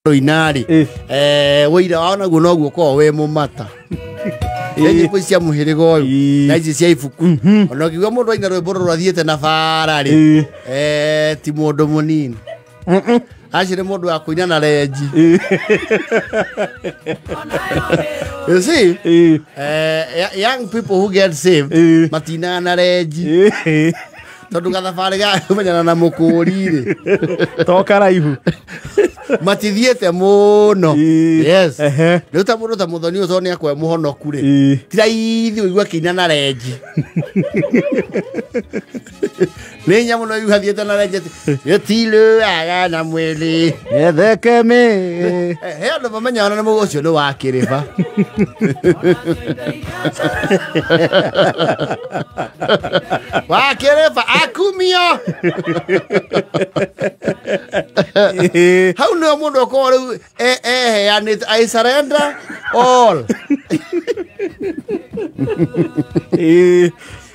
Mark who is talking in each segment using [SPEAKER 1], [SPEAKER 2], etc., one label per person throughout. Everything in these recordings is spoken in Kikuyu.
[SPEAKER 1] Rũina-rĩ, wũira wao naguo noguo ũkoragwo wĩ mũmata. Nĩ nyĩmbo ici cia mũhĩrĩga ũyũ na ici cia ibuku, ona ũngĩigua mũndũ aina rwĩmbo rũrũ athiĩte na bara-rĩ, ti mũndũ mũnini acio, nĩ mũndũ wa kũina na renji. You see, young people who get saved matinaga na renji, tondũ gathabarĩ ga kũmenyana na mũkũri-rĩ
[SPEAKER 2] to karaihu.
[SPEAKER 1] Matithiĩte mũno. Yes. Rĩu ta mũndũ ta Mũthoni ũyũ, tondũ nĩ akwe mũhonoku rĩ, ti raithi ũigua akĩina na renji. Nĩ hinya mũno ũigua athiĩte na renji atĩ gĩtirũaga na mwĩrĩ.
[SPEAKER 2] Ethekeme.
[SPEAKER 1] He andũ mamenyaga na mũgũ ũcio nĩ wa kĩrĩba wa kĩrĩba akumio hau nĩho mũndũ akorwo rĩu eheanĩte, I surrender all.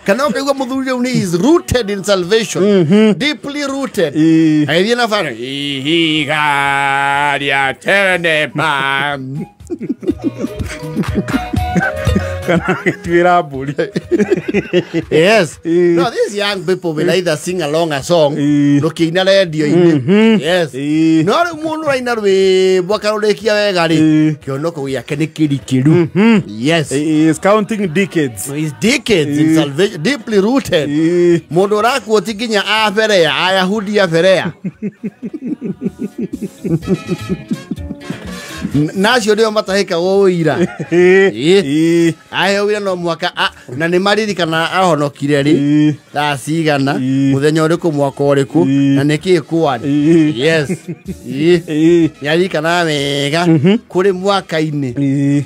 [SPEAKER 1] Kana ũkaigua mũthuri rĩu nĩ is rooted in salvation, deeply rooted, agĩthiĩ na bara ihiga rĩa tene pa.
[SPEAKER 2] Kana agĩtuĩra mbũri.
[SPEAKER 1] Yes. No, these young people will either sing along a song rũkĩina rendio-inĩ. Yes. No rĩu mũndũ ũraina rwĩmbo akarũrĩkia wega rĩ, kĩonoko gĩake nĩ kĩrikĩru. Yes.
[SPEAKER 2] He is counting decades.
[SPEAKER 1] Is decades in salvation, deeply rooted. Mũndũ ũrakuo ti nginya a Berea, Ayahudi a Berea nacio nĩo matahĩkagwo ũira. Aheo wĩra no mũhaka na nĩ maririkana ahonokire rĩ, thaa cigana, mũthenya ũrĩkũ, mwaka ũrĩkũ, na nĩkĩ kwarĩ. Yes. Nĩ aririkanaga wega kũrĩ mwaka-inĩ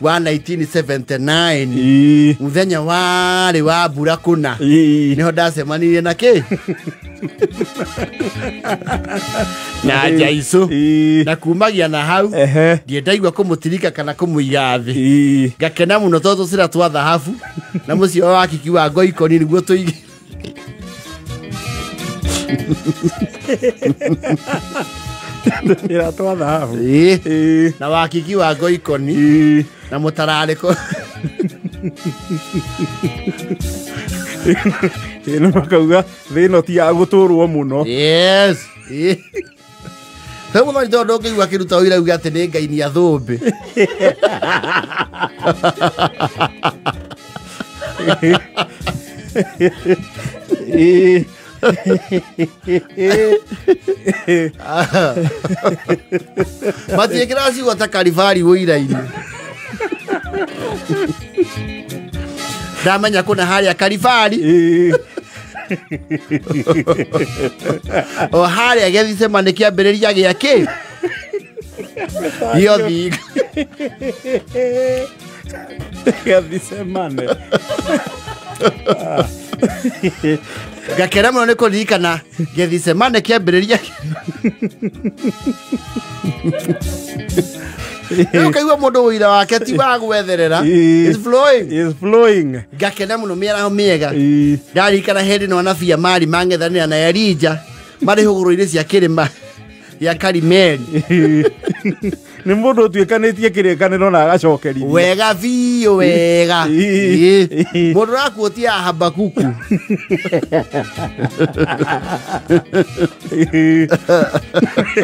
[SPEAKER 1] wa 1979, mũthenya warĩ wa mbura kũna, nĩho ndacemanirie na kĩ na Jaicũ, na kumagia na hau ndiĩ ndaigua kũmũtirika kana kũmũiga thĩ. Ngakena mũno tondũ tũcĩra twa thahabu na mũciĩ wa kiki wa ngoikoni nĩguo tũige.
[SPEAKER 2] Tũcĩra twa thahabu.
[SPEAKER 1] Na wakiki wa ngoikoni na mũtararĩko.
[SPEAKER 2] Nĩ makauga thĩ ĩno ti ya gũtũrwo mũno.
[SPEAKER 1] Yes. Rĩu mũthoni tondũ ndũngĩigua akĩruta ũira uge atĩ nĩ ngai nĩ athũmbĩ. Matiĩkĩraga ciugo ta karibari ũira-inĩ, ndamenya kũna harĩa karibari o harĩa Gethsemane kĩambĩrĩria gĩa kĩ gĩothinga.
[SPEAKER 2] Gethsemane.
[SPEAKER 1] Ngakena mũno nĩ kũririkana Gethsemane kĩambĩrĩria. Rĩu ũkaigua mũndũ ũira wake ti wa gwetherera. It's flowing.
[SPEAKER 2] Is flowing.
[SPEAKER 1] Ngakena mũno mĩaraho mĩega ndarikana hĩndĩ ĩno anabii marĩ mang'ethanĩra na Elija marĩ hũgũrũ-inĩ cia kĩrĩma gĩa Karimeli.
[SPEAKER 2] Nĩ mũndũ ũtuĩkanĩtie kĩrĩkanĩro na agacokerithia.
[SPEAKER 1] Wega biũ, wega. Mũndũ ũrakuotia Habakuku.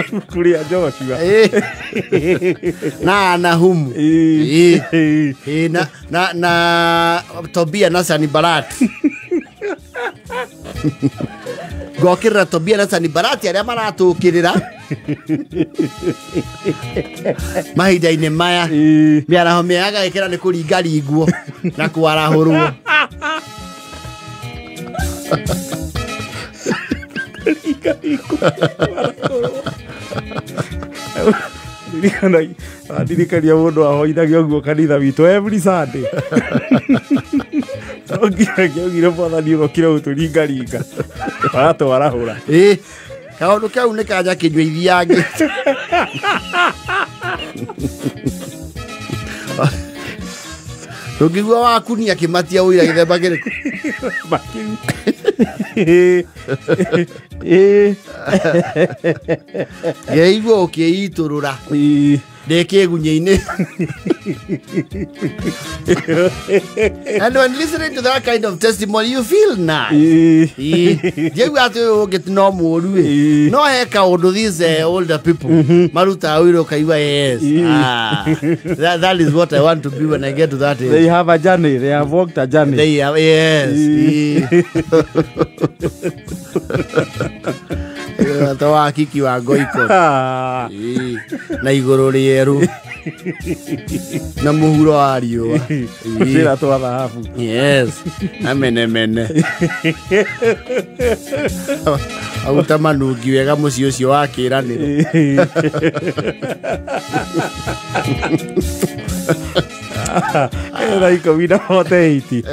[SPEAKER 2] Ibuku rĩa Joshua.
[SPEAKER 1] Na Nahumu. Na Tobia na Sanibalati. Ngokĩrĩra Tobia na Sanibalati arĩa maratũkĩrĩra mahinda-inĩ maya. Mĩaraho mĩega agagĩkĩra nĩ kũringaringwo na kwarahũrwo.
[SPEAKER 2] Ndirikania mũndũ ahoithagia ũguo kanitha witũ every Sunday. No nginya kĩaugire mwathani ũrokire gũtũringaringa aratwarahũra.
[SPEAKER 1] Ĩ, kaũndũ kau nĩ kanya kĩnyua ithiangĩ ndũngĩigua wakunia kĩmatia ũira gĩthemba kĩrĩkũ.
[SPEAKER 2] Makiu. Ĩĩ.
[SPEAKER 1] Ngeigua ũkĩitũrũra ndĩ kĩgunyĩ-inĩ. And when listening to that kind of testimony, you feel nice. Ndiaigua atĩ ũyũ ũngĩ ti no mũũru ĩ. No he kaũndũ these older people marutaga wĩra ũkaigua, yes, ah, that is what I want to be when I get to that age.
[SPEAKER 2] They have a journey. They have walked a journey.
[SPEAKER 1] They have, yes. Ta wa kiki wa ngoiko.
[SPEAKER 2] Ah.
[SPEAKER 1] Ĩĩ. Na igũrũ rĩerũ na mũhuro wa riũa. Ĩĩ.
[SPEAKER 2] Tũcĩra twa thahabu.
[SPEAKER 1] Yes, amenemene aguta manungi wega mũciĩ ũcio wa kĩranĩro.
[SPEAKER 2] Thaa 10:48.